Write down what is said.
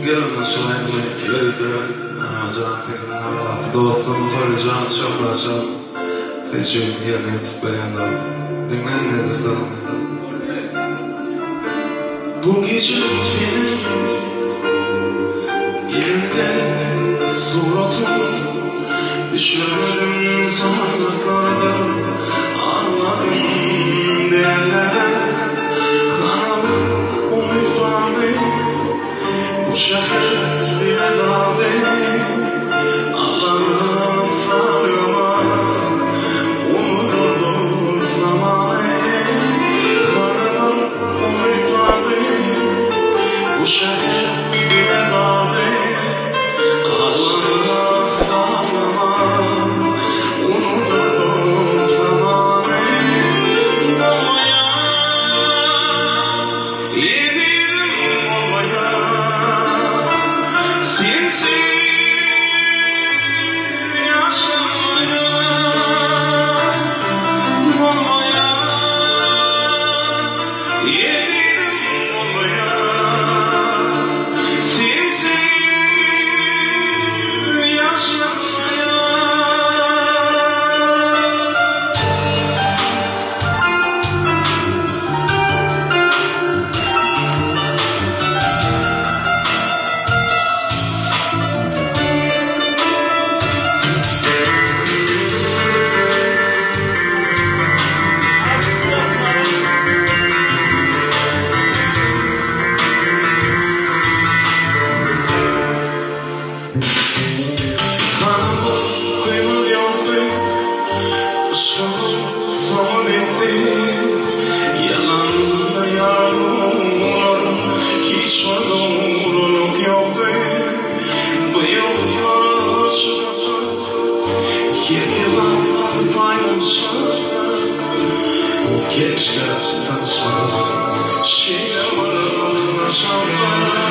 Gel onda şu aýdymy ýörite jan sesiniň agzasy dostum Toýlyjan Şöhrat şa seçigini ýerine ýetirip berýändir. Diňläň lezzet alyň. Bu gije seniň elimde suratyň Düşürmedim sazlyklarda Agladym dällere Hanamda umyt bardy Bu şäher bile dardy Allanyp saýlama Unudurdym zamany Hanamda umyt bardy Bu şäher bile dardy Allanyp saýlama Unudurdym zamany Bolmaýar Ezizim bolmaýar Sensiz ýaşamaýan Bolmaýar Ezizim bolmaýar Sensiz ýaşamaýan. Kanymda köýmek ýokdy, Yşgymyň soňy bitdi. Ýalanda ýarular, Hiç bir dogrulyk ýokdy. Bu ýollara çykyp, Ýeke zat paýlaşsak, Keşke tanyşmadyk, Şeýle bir şatlyk.